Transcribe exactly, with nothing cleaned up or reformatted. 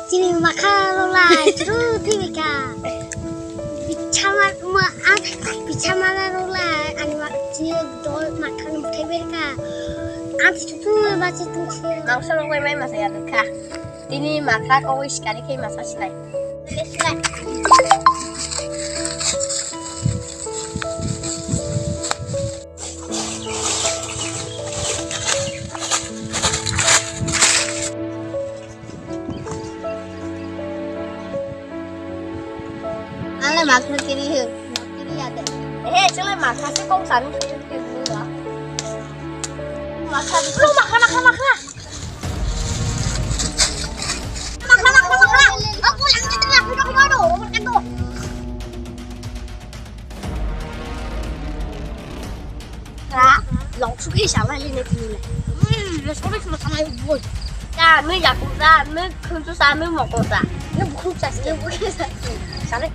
Chini makha rok lai churu thwi ka. Bichama ma a bichama rok lai ani mak chini dol makha rok thwi ka. Ang chutu ma ba chutu. Mangsa rok bai mai masa ya kha. Tini makha ko wis kari kai masa sinai. Ang le makha kiri he, kiri ya de. He, chwng le makha se kok sani kiri kiri ya. Makha, makha, makha, makha. Makha, makha, makha. Aku yang itu lah, aku mau dong, makan dong. Ka, long suk hi sala le ne tini le. Hmm, le sori sima sama ibu. Ka, nui ya ku da, nui khun tu sa, nui mo ko da. Nui bu khun sa, nui bu khun sa. Sale.